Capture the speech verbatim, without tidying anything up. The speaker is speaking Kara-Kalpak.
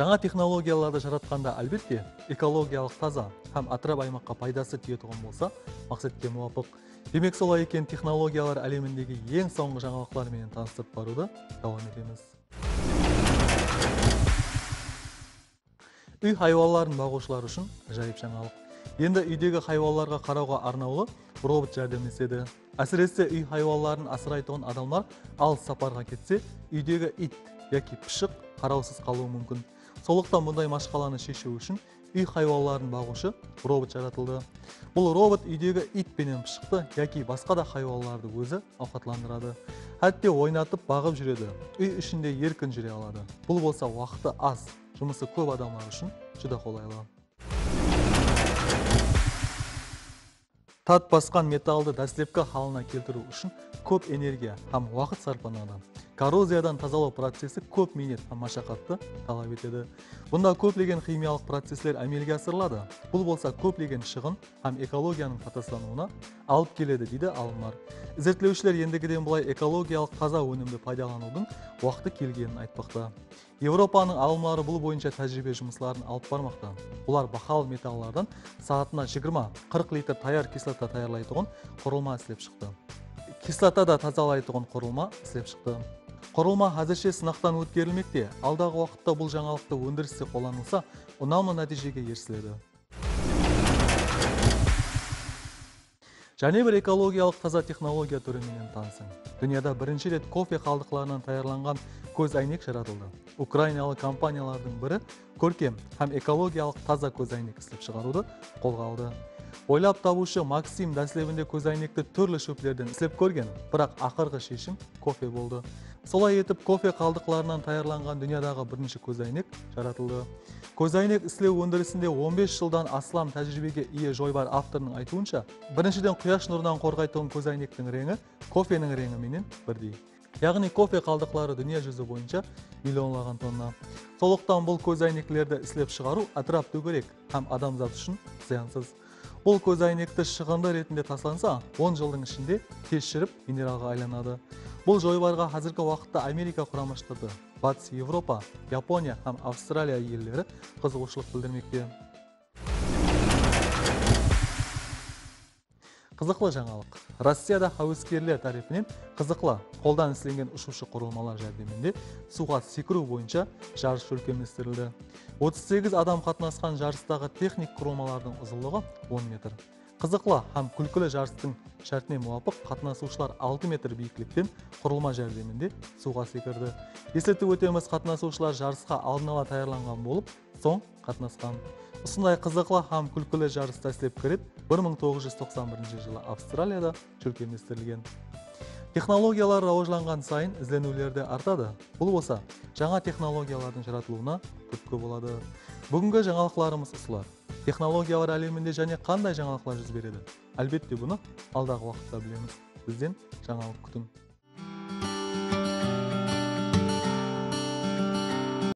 Jańa texnologiyalardı jaratqanda, álbette, ekologiyalıq taza hám átirap aymaqqa paydası tiyetuǵın bolsa, maqsetke muwapıq. Demek, solay eken, texnologiyalar álemindegi eń sońǵı jańalıqlar menen tanıstırıp barıwdı dawam etemiz. Úy haywanların baǵıwshılar ushın ájayıp jańalıq. Endi úydegi haywanlarǵa qarawǵa arnawlı robot járdemlesedi. Ásirese, úy haywanların asıraytuǵın adamlar alıs saparǵa ketse, úydegi iyt yaki pıshıq qarawsız qalıwı múmkin. Sonlıqtan bunday mashqalanı sheshiw ushın úy haywanların baǵıwshı robot jaratıldı. Bul robot úydegi iyt penen pıshıqtı yaki basqa da haywanlardı ózi awqatlandıradı. Hátte oynatıp baǵıp júredi. Úy ishinde erkin júre aladı. Bul bolsa waqtı az, jumısı kóp adamlar ushın júdá qolaylı. Tat basqan metalldı dáslepki halına keltiriw ushın kóp energiya hám waqıt sarplanadı. Korroziyadan tazalaw procesi kóp miynet hám mashaqattı talap etedi. Bunda kóplegen ximiyalıq procesler ámelge asırıladı. Bul bolsa kóplegen shıǵın hám ekologiyanıń pataslanıwına alıp keledi, deydi alımlar. Izertlewshiler endigiden bılay ekologiyalıq taza ónimdi paydalanıwdıń waqtı kelgenin aytpaqta. Evropanıń alımları bul boyınsha tájiriybe jumısların alıp barmaqta. Olar bahalı metallardan saatına jigirma, qırq litr tayar kislota tayarlaytuǵın qurılma islep shıqtı. Kislota da tazalaytuǵın qurılma islep shıqtı. Qurılma házirshe sınaqtan ótkerilmekte. Aldaǵı waqıtta bul jańalıqtı óndiriste qollanılsa, unamlı nátiyjege erisiledi. Jáne bir ekologiyalıq taza texnologiya túri menen tanısıń. Dúnyada birinshi ret kofe qaldıqlarınan tayarlanǵan kóz áynek jaratıldı. Ukrainalı kompaniyalardıń biri kórkem hám ekologiyalıq taza kóz áynek islep shıǵarıwdı qolǵa aldı. Oylap tabıwshı Maksim dáslebinde kóz áynekti túrli shóplerden islep kórgen, biraq aqırǵı sheshim kofe boldı. Solay etip, kofe qaldıqlarınan tayarlanǵan dúnyadaǵı birinshi kóz áynek jaratıldı. Kóz áynek islew óndirisinde on bes jıldan aslam tájiriybege iye joybar avtorınıń aytıwınsha, birinshiden, quyash nurınan qorǵaytuǵın kóz áynektiń reńi kofeniń reńi menen birdey. Yaǵnıy, kofe qaldıqları dúnya júzi boyınsha millionlaǵan tonna. Sonlıqtan bul kóz áyneklerdi islep shıǵarıw átirap dógerek hám adamzat ushın zıyansız. Bul kóz áynekti shıǵındı retinde taslansa, on jıldıń ishinde tez shirip, mineralǵa aylanadı. Bul joybarǵa házirgi waqıtta Amerika Qurama Shtatı, Batıs Evropa, Yaponiya hám Avstraliya elleri qızıǵıwshılıq bildirmekte. Qızıqlı jańalıq. Rossiyada háweskerler tárepinen qızıqlı, qoldan islengen ushıwshı qurılmalar járdeminde suwǵa sekiriw boyınsha jarıs shólkemlestirildi. Otız segiz adam qatnasqan jarıstaǵı texnik qurılmalardıń uzınlıǵı on metr. Qızıqlı hám kúlkili jarıstıń shártine muwapıq, qatnasıwshılar altı metr biyiklikten qurılma járdeminde suwǵa sekirdi. Esletip ótemiz, qatnasıwshılar jarısqa aldın ala tayarlanǵan bolıp, soń qatnasqan. Usınday qızıqlı hám kúlkili jarıs dáslepki ret bir mıń toǵız júz toqsan birinshi jılı Avstraliyada shólkemlestirilgen. Texnologiyalar rawajlanǵan sayın izleniwler de artadı. Bul bolsa jańa texnologiyalardıń jaratılıwına túrtki boladı. Búgingi jańalıqlarımız usılar. Texnologiyalar áleminde jáne qanday jańalıqlar júz beredi? Álbette, bunı aldaǵı waqıtta bilemiz. Bizden jańalıq kútiń.